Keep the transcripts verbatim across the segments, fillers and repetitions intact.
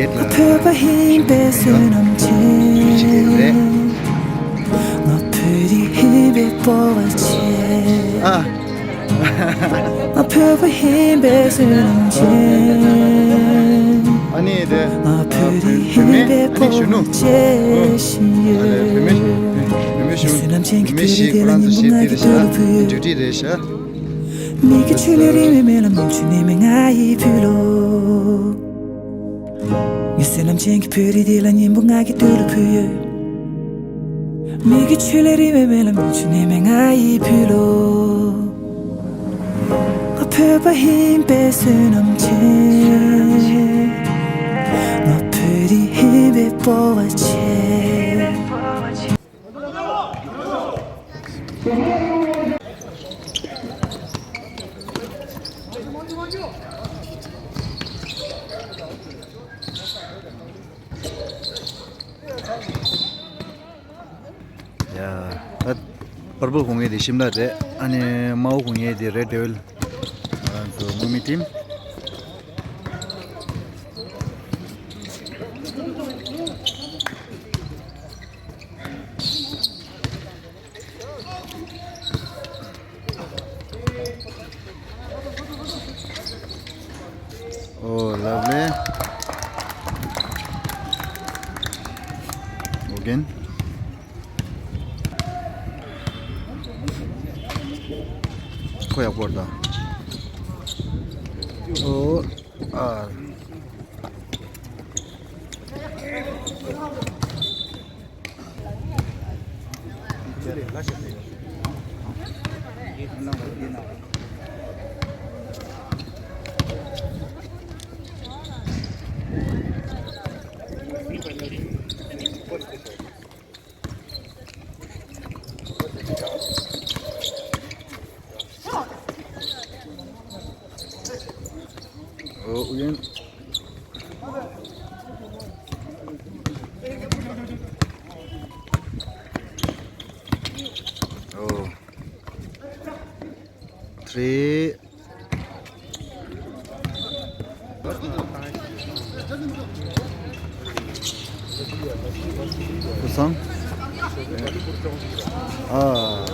བོད་པ་ཡིན་པའི་བསོད་ནམས་ཆེ། ང་བོད་རིགས་ཡིན་པའི་སྤོབས་པ་ཆེ། ཨ། ང་བོད་པ་ཡིན་པའི་བསོད་ནམས་ཆེ། ཨ་ནི་དེ། ང་བོད་རིགས་ཡིན་པའི་སྤོབས་པ་ཆེ་བཞིན་ཡོད། བོད་མི་བོད་མི་གཞོན་ནུ་ཁོ་རང་ཚོ་ཞེས་དེ་རེད་ཤག་ཌིའུ་ཊི་རེད་ཤག་མིག་གི་ཆུ་ལས་རིང་བའི་མེ་ལ་མུ་ཆུ་ནས་མེ་ང་ཡི་བུ་ལོ། ངའི་བསོད་ནམས་ཅན་གྱི་བོད་རིགས་འདི་ལ་སྙིང་པོ་ང་གི་དུས་ལ་ཕུལ་ཡོད། མིག་གི་ཆུ་ལས་རིང་བའི་མེ་ལ་མུ་ཆུ་ནས་མེ་ང་ཡི་བུ་ལོ། ང་བོད་པ་ཡིན་པའི་བསོད་ནམས་ཆེ། ང་བོད་རིགས་ཡིན་པའི་སྤོབས་པ་ཆེ། ཡ། ད་པར་པོ་གོན་མཁན་དེ་ཤིམ་ལ་རེད། ཨ་ནི་དམར་པོ་གོན་མཁན་དེ་རེད་ཌེ་ཝིལ། ང་རང་ཚོ་དམག་མི་ཊིམ། Oh, lovely. Again. ཁོ་ཡག་པོ་རེད་ད། ཨོ། ཨ། Oh, again. Oh. Three. Kusang. Ah.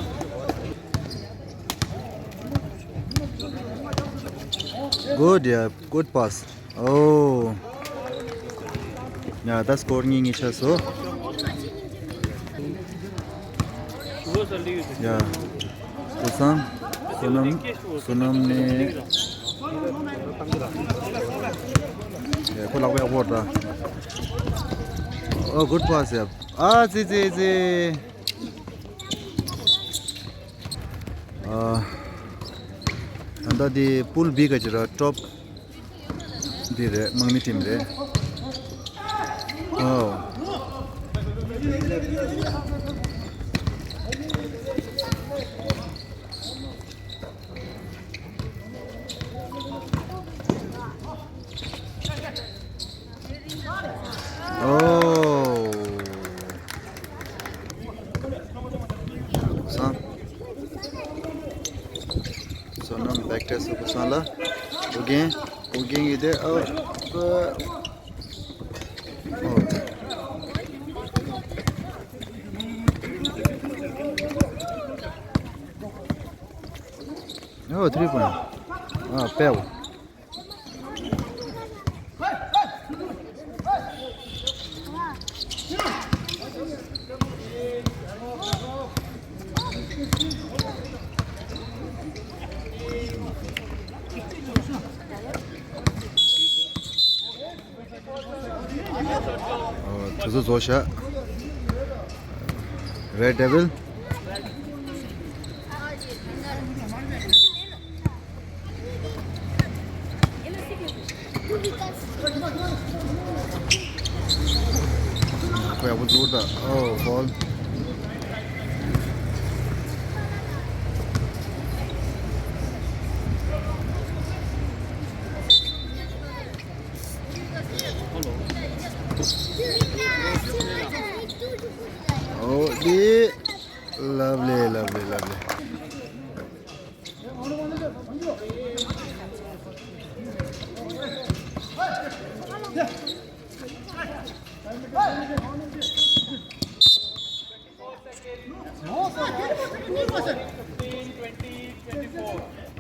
Good, yeah, good pass. Oh. Yeah, that's score གཉིས་གཉིས་ཆགས་སོང་། Yeah. བསོད་བསོད་ནམས། བསོད་ནམས་ནས། Yeah, ཁོ་ལག་པ་ཡག་པོ་རེད་ད། Oh, good pass, yeah. ཨ་ཙི་ཙི་ཙི། ཨ། ད་ལྟ་འདི་པུལ་བི་ག་ཅི་ར་ཊོབ་འདི་རེད། དམག་མི་ཊིམ་རེད། ཨོ། Oh. Kusan. So now back test Kusan la. Again, again ide. Oh. Oh. Oh, three point. Ah, pebble. ཨོ། དུས་ཚོད་རྫོགས་ཤག Red Devil. ཁོ་ཡག་པོ་འཛུགས་ད། ཨོ། ཕོལ། ཨོ། འདི། Lovely, lovely, lovely.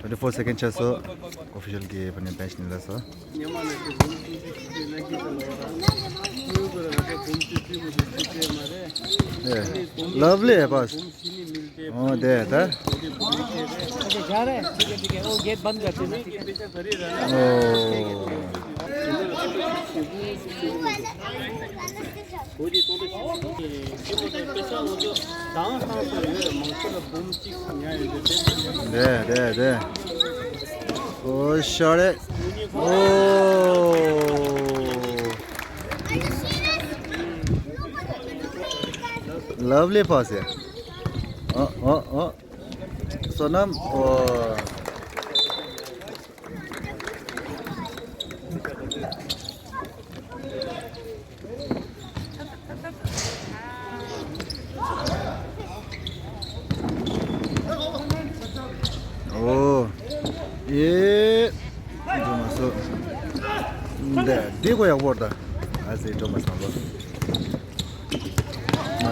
twenty four second ཆགས་སོ། ཨོ་ཕི་ཤལ་གྱི་ཕ་ནས་བེན་ཆི་ནས་ལ་སོ། ལབ་ལེ་པ། ཨོ་དེ་ད། ओके, जा रहे हैं। ठीक है, ठीक है। वो गेट बंद कर देना, ठीक है। ओ। 네, 네, 네. 오, ཤ་རེད། ཨོ། ལབ་ལེ་པ་སེ། ཨོ་ཨོ་ཨོ། བསོད་ནམས། ཨོ། ཨོ། ཨེ། འགྲོ་མ་སོང་། འདི་འདི་གོ་ཡག་པོ་རེད་ད། ཨ་ཙི་འགྲོ་མ་སོང་ལོ། ཨ།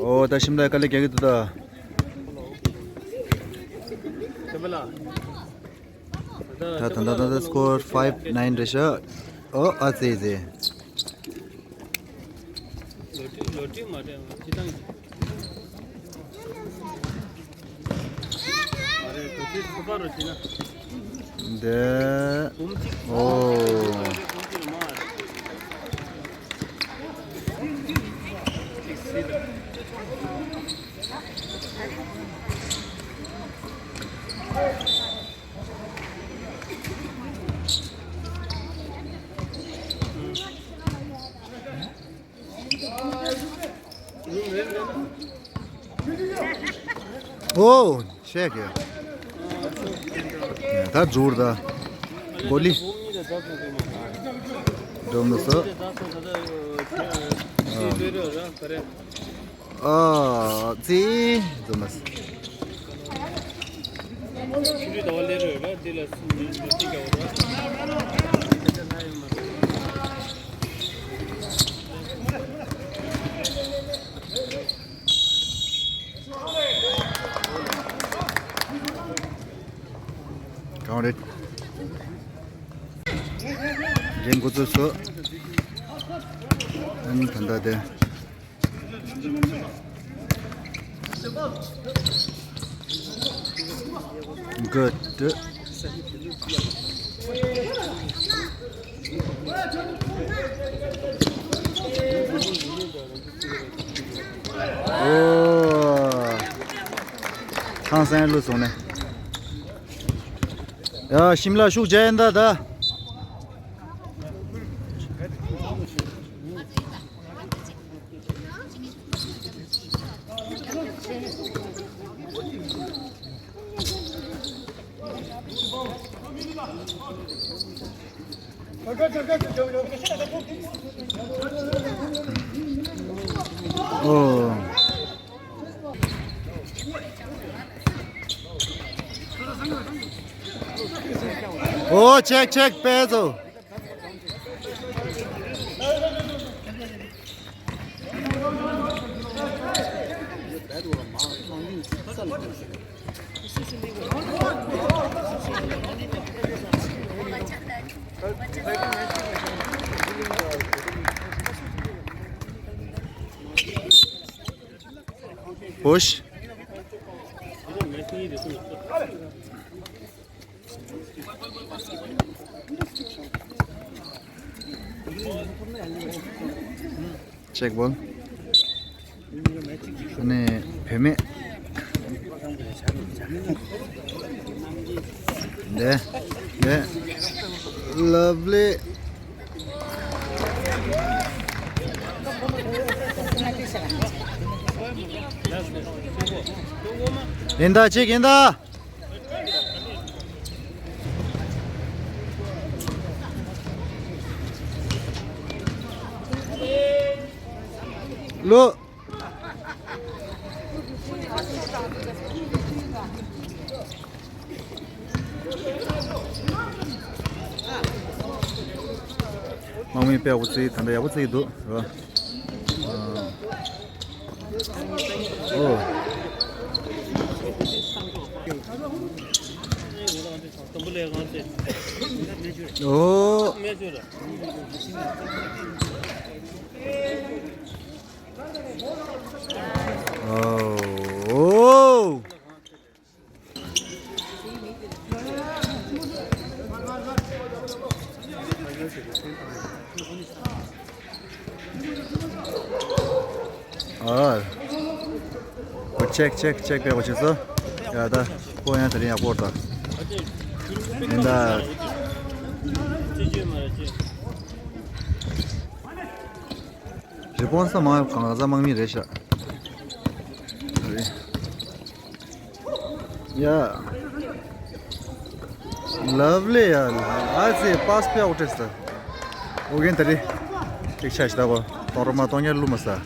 ཨོ་ད་ཤིམ་ལ་དཀའ་ལས་རྒྱག་གི་འདུག་ད། ད་ད་ད་ད་སྐོར་five nine རེད་ཤག་ཨོ་ཨ་ཙི་ཙི། ལོ་ཊི་ལོ་ཊི་མ་སྤྲད་མ་སྤྱི་བཏང་། མ་རེད། ལོ་ཊི་ཁོ་པ་རུ་བྱས་ན། འདི། འབུམ་གཅིག་ཨོ། འབུམ་གཅིག་རུ་མ་རེད། གཅིག་སྲིད། ཨོ། ཤེས་ཀྱི། ད་འཛུར་ད། གོ་ལི། འགྲོ་མི་སོ། ཨ་ཙི། འཛུར་མ་སོ། གང་རེད། རྒན་འགོ་ཚུགས་སོ། ཨ་ནི་ད་ལྟ་དེ། Good. ཨོ། ཐང་སན་ལུ་སོང་ནས། ཡ་ཤིམ་ལ་ཤུགས་རྒྱག་ཡིན་ད་ད། ཨོ། ཨོ། ཆེག་ཆེག་པེ་ཛོ། Push. Check ball. ཨ་ནི་བུད་མེད། འདི། འདི། Lovely. ཡིན་ད་ཅིག་ཡིན་ད། ལོ། དམག་མི་དཔེ་ཡག་པོ་བརྩིས། ད་ལྟ་ཡག་པོ་བརྩིས་འདུག་རེད་བ། ཨོ། ཨོ། ཨོ། ཨ། ཨོ། ཅེག་ཅེག་ཅེག་པའི་འོ་ཆེ་སོ། ཡ་ད། ཁོ་ཡང་དེ་རིང་ཡག་པོ་རེད་ད། ཡིན་ད། རི་བོང་ས་མ་གང་ག་ས་དམག་མི་རེད་ཤག་ཡ། ལབ་ལེ་ཡ། ཨ་ཙི་པཱས་པེ་ཨའུ་ཊི་ས། ཨོ་རྒན་ད་རེ། ཅིག་ཆ་ཞིག་ད་གོ། གཏོང་རོགས་མ་གཏོང་ཉར་བླུགས་མ་ས། ཨ།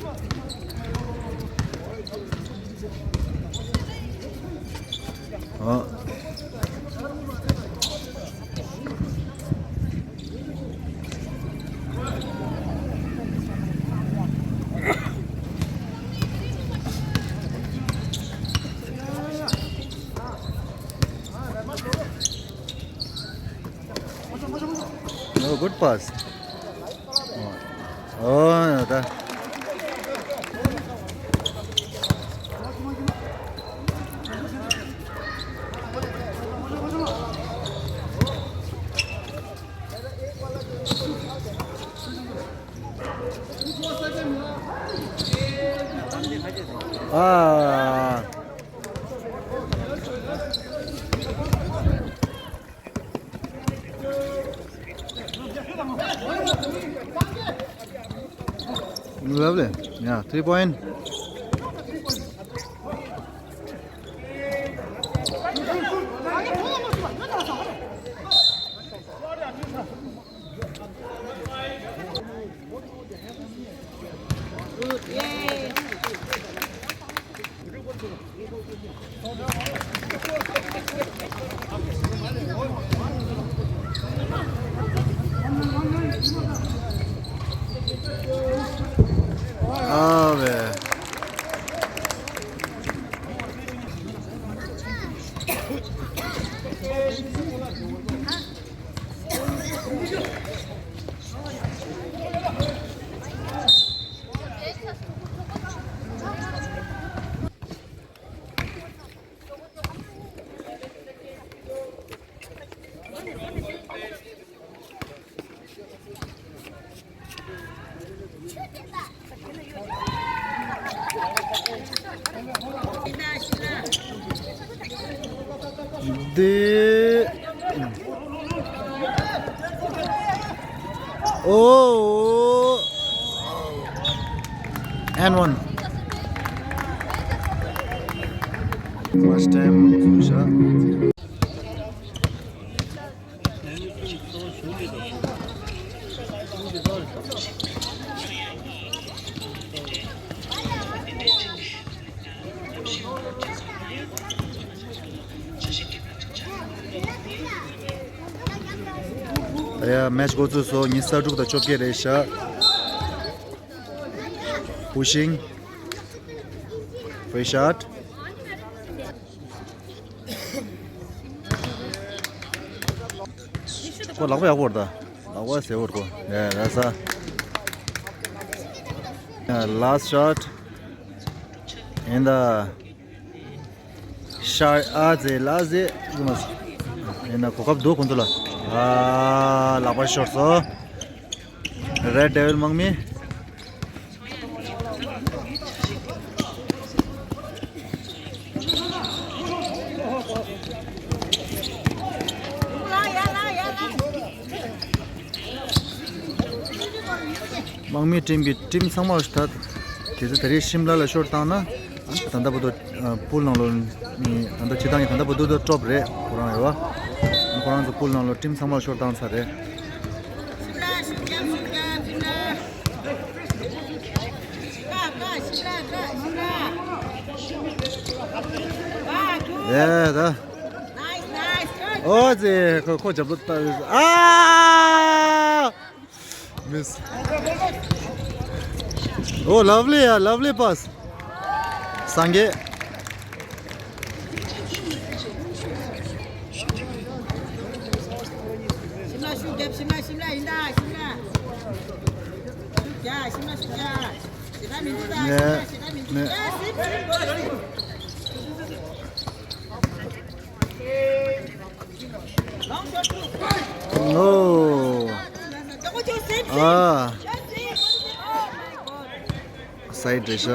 Oh, good pass. Oh, yeah, that. Ah. Lovely. Yeah, three point. ཨ་ཝེ། འདི། ཨོ། And one. First time བཟུང་བཞག་ཡ། མེཆ་འགོ་ཚུགས་སོང་། ཉི་ཤུ་རྩ་དྲུག་དང་བཅོ་བརྒྱད་རེད་ཤག Pushing. Free shot. ཁོ་ལག་པ་ཡག་པོ་རེད་ད། ལག་པ་ཟེར་བོ་རེད་ཁོ། ཡ་ཡ་ས། Last shot. ཡིན་ད། ཤར་ཨ་ཙེ་ལ་ཟེ། ཡིན་ན་གོ་སྐབས་འདུག་ཁོང་ཚོ་ལ། ཨ། ལག་པ་ཤོར་སོང་། Red Devil དམག་མི། དམག་མི་ཊིམ་གྱི་ཊིམ་ཚང་མ་ད་དེ་ཚོ་ད་རེས་ཤིམ་ལ་ལ་ཤོར་བཏང་ན། ད་ལྟ་བར་དུ་པུལ་ནང་ལོགས་ནས་ད་ལྟ་སྤྱི་བཏང་གི་ད་ལྟ་བར་དུ་ད་ཊོབ་རེད་ཁོ་རང་རེད་བ། ཁོ་རང་ཚོ་པུལ་ནང་ལོགས་ཊིམ་ཚང་མ་ཤོར་བཏང་ཚར་རེད། ཡེ་ད། ཨོ་ཙེ་ཁོ་ཁོ་རྒྱབ་ལོ་ལྟ། ཨ། Miss. Oh, lovely, yeah, lovely pass. Sangye. རྒྱབ། ཤིམ་ལ་ཤིམ་ལ་ཡིན་ད་ཤིམ་ལ། ཤུགས་རྒྱག་ཤིམ་ལ་ཤུགས་རྒྱག་ཞེ་དྲག་མི་འདུག་ད་ཤིམ་ལ་ཤེ་དྲག་མི་འདུག་ད་ཤིམ་ཤིམ་གོ་ཤིམ། Long shot. Oh. ཨ། སའི་ཌི་རེད་ཤག་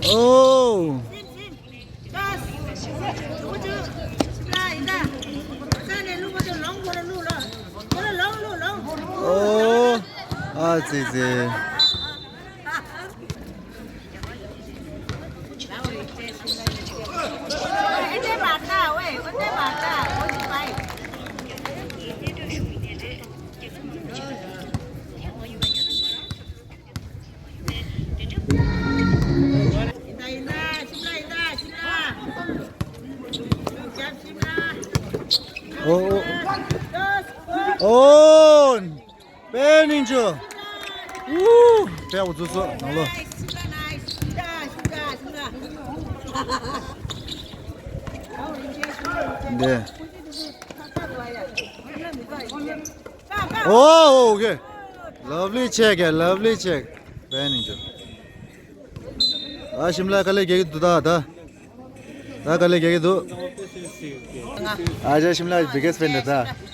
ཨོ། ཨོ། ཨ་ཙི་ཙི། ཨོ། ཨོ། པེ་ནིང་ཅོ། ཨུ། པེ་འུ་ཙུ་ཙུ་ནང་ལོ། འདི། ཨོ། ཨོ། ཨོ་ཁེ། ལབ་ལི་ཆེག་ཡ། ལབ་ལི་ཆེག་པེ་ནིང་ཅོ། ཨ། ཤིམ་ལ་དཀའ་ལས་རྒྱག་གི་འདུག་ད་ད། ད་དཀའ་ལས་རྒྱག་གི་འདུག་ཨ་ཅག་ཤིམ་ལ་བི་གེ་སི་ཕེན་རེད་ད། ད་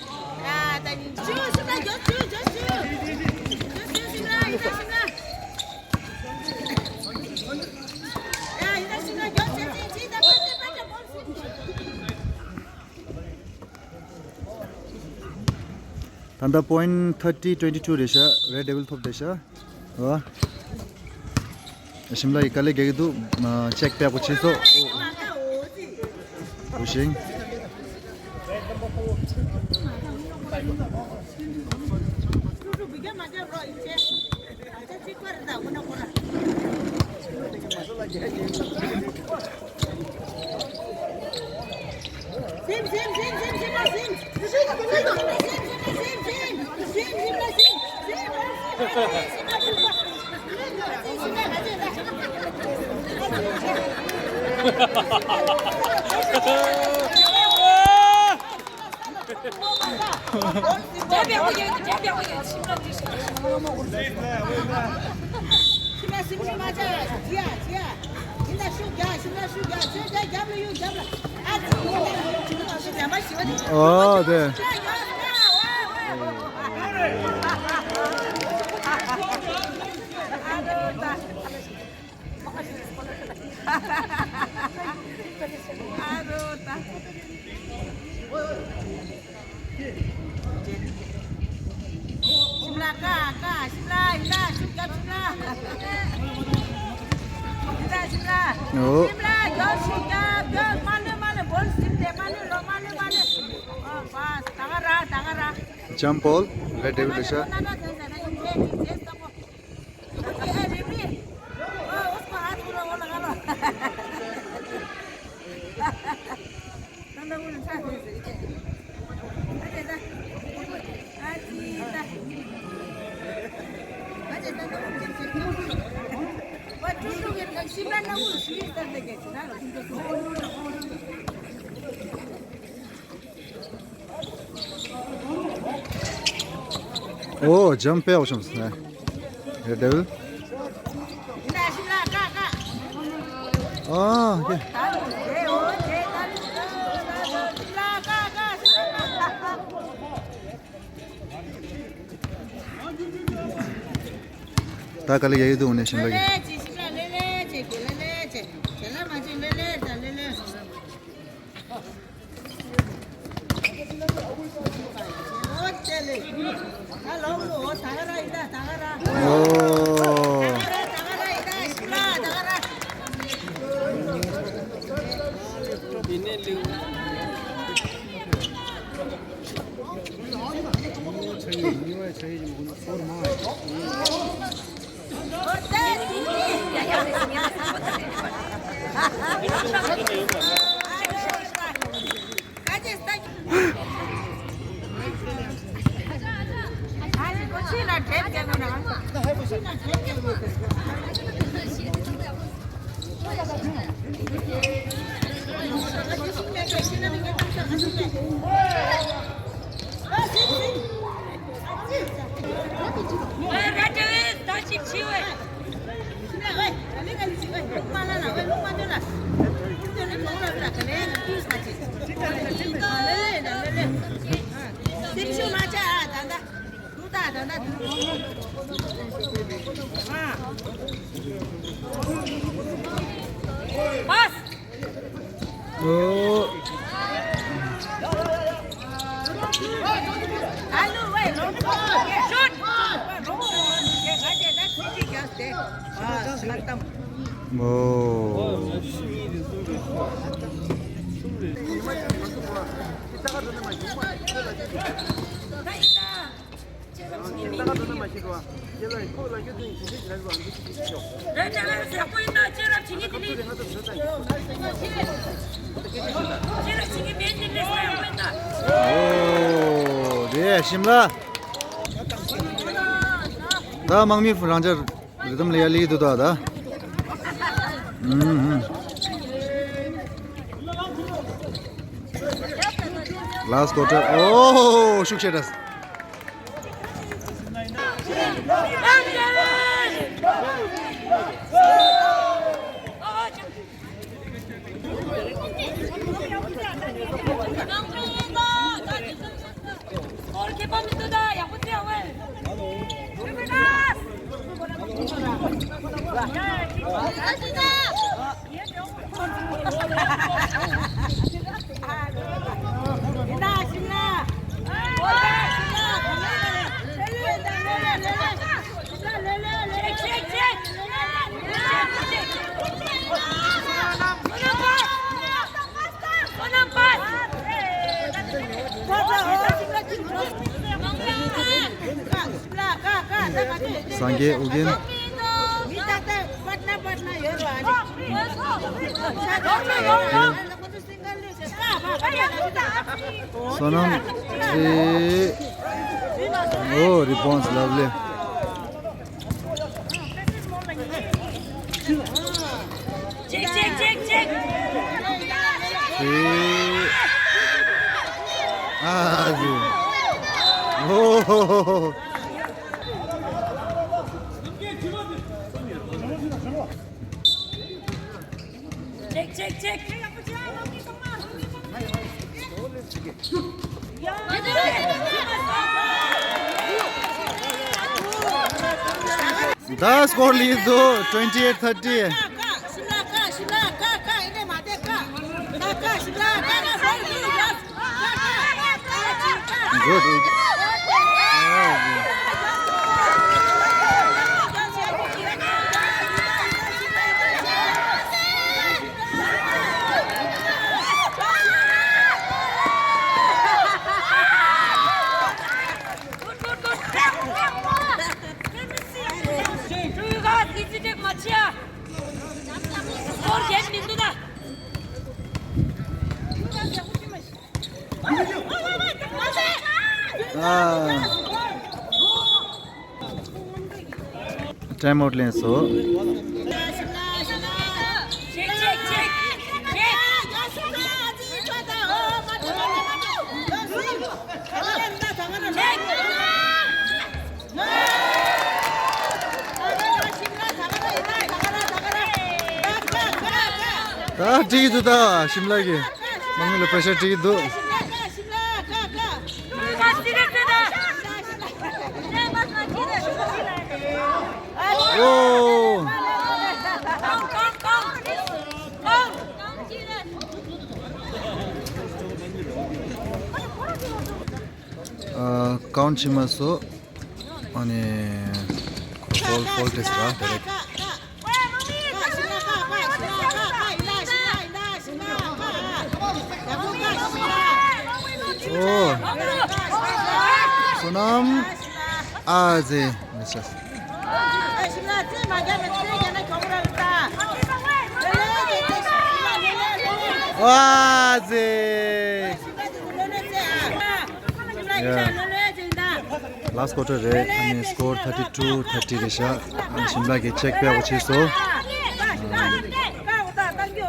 ལྟ་པོ་ཡིན་ཐར་ཊི་ཊུ་ཝེན་ཊི་ཊུ་རེད་ཤག་རེཌ་ཌེ་ཝིལ་ཐོབ་བསྡད་ཤག་ཨོ། ཤིམ་ལ་ཡི་དཀའ་ལས་རྒྱག་གི་འདུག་ཨ། ཆེག་པེག་པོ་ཆེ་སོ། ཨུ་ཤིང་། ཨོ་དེ། ཇམ་པོལ། རེཌ་ཌེ་ཝིལ་རེད་ཤག་ཨོ། ཇམ་པེ་ཨོ་ཤམ་སི་ནེ། ཡ་ཌེ་ཝིལ། ཨ་ཡ། ད་ག་ལེ་ཡ་ཡི་དུ་ནེ་ཤིང་ལ་གི། Pass. ཨོ། Shoot. ཨོ། ཨོ། རེད། ཞིམ་ལ། ད་དམག་མི་རང་ཅག་རི་དམ་ལ་ཡར་སླེབས་འདུག་ད། ད། ཨུམ། Last quarter. ཨོ། ཤུགས་ཆེ་དྲགས། སྐོར་ཁྱད་པར་མི་འདུག་ད། ཡག་པོ་བཙལ་བས། སངས་རྒྱས་ཨོ་རྒྱན། བསོད་ནམས་ཚེ། ཨོ། Rebounds, lovely. Check, check, check, check. ཨ་ཟི། ཨོ། Check, check, check. The score is twenty-eight thirty. Good. ཨ། Time out ལེན་སོང་། ད་འགྲིག་འདུག་ད་ཤིམ་ལ་གི་དམག་མི་ལ་པེ་ཤར་སྤྲད་ཀྱི་འདུག་ཨོ། ཨ། ཀའུན་ཊི་བྱེད་མ་སོང་། ཨ་ནི། ཕོལ་ཕོལ་ཏེ་ཟེར་ར་ད་རེད། ཨོ། བསོད་ནམས། ཨ་ཙི། མི་ཤེས། ཨ་ཙི། Yeah. Last quarter རེད། ཨ་ནི་score thirty two thirty རེད་ཤག་ཨ་ནི་ཤིམ་ལ་གི་ཅེག་པེ་ཨོ་ཆེ་སོ།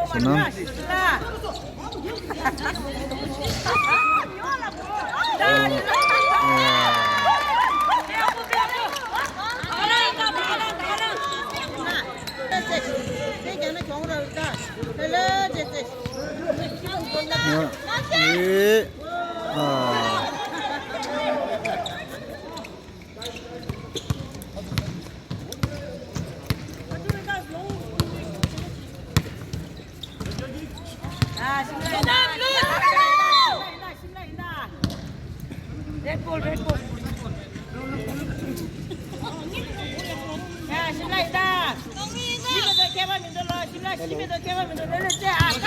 བསོད་ནམས། ཨེ། ཨ། Red ball, red ball. ཡ། ཤིམ་ལ་ཡིན་ད། ཤི་མེད་དོ་ཁྱད་པར་མི་འདུག་ལོ། ཤིམ་ལ་ཤི་མེད་དོ་ཁྱད་པར་མི་འདུག་ལོ། ལོ་ལོ་ཅེ། ཨ། ཀ་ཀ་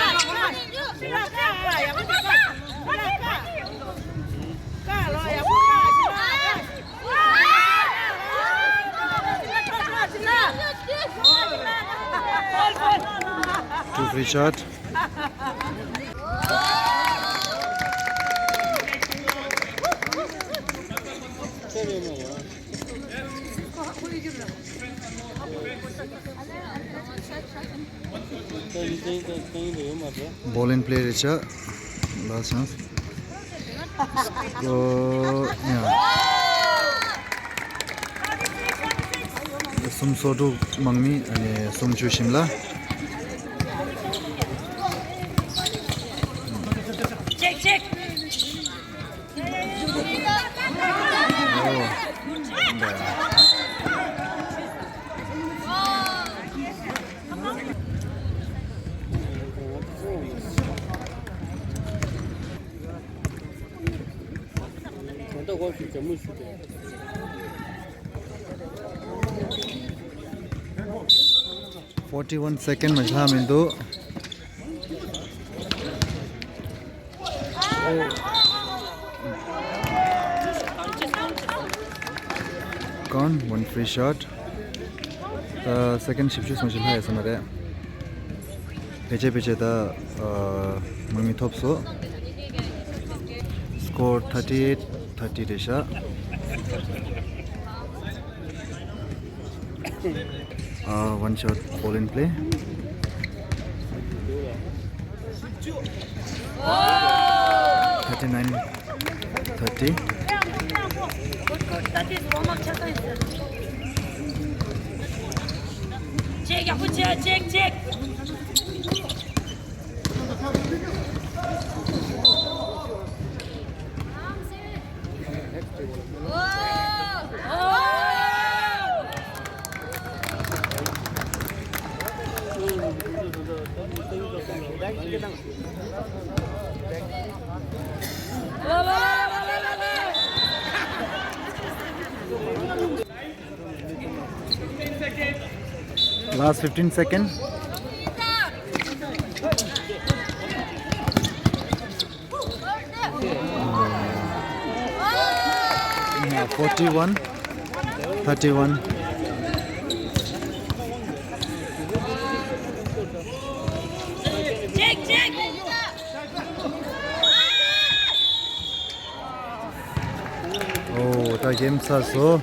ཤིམ་ལ་ཀ། ཡག་པོ་ཅིག་ཀ། ཤིམ་ལ་ཀ། ཀ་ལོ། ཡག་པོ་ཀ། ཤིམ་ལ་ཀ། ཤིམ་ལ། Two free shot. Ball in play རེད་ཤག Last chance. Score, yeah. གསུམ་སོ་དྲུག་དམག་མི། ཨ་ནི་སུམ་ཅུ་ཤིམ་ལ། Check, check. Oh. Forty one second མ་ཆགས་མི་འདུག Gone, one free shot. ད་སེ་ཀེན་བཞི་བཅུ་སོང་ཞིག་ལྷག་ཡོད་ས་མ་རེད། ཕལ་ཆེར་ཕལ་ཆེར་ད་ཨ་དམག་མི་ཐོབ་སོང་། Score thirty eight thirty རེད་ཤག Uh, one shot ball in play. Thirty nine thirty. Check, check, check, check. Last fifteen second. Yeah, forty one thirty one. Oh, the game ཚར་སོང་།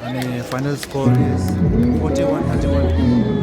ཨ་ནི་final score is forty one thirty one.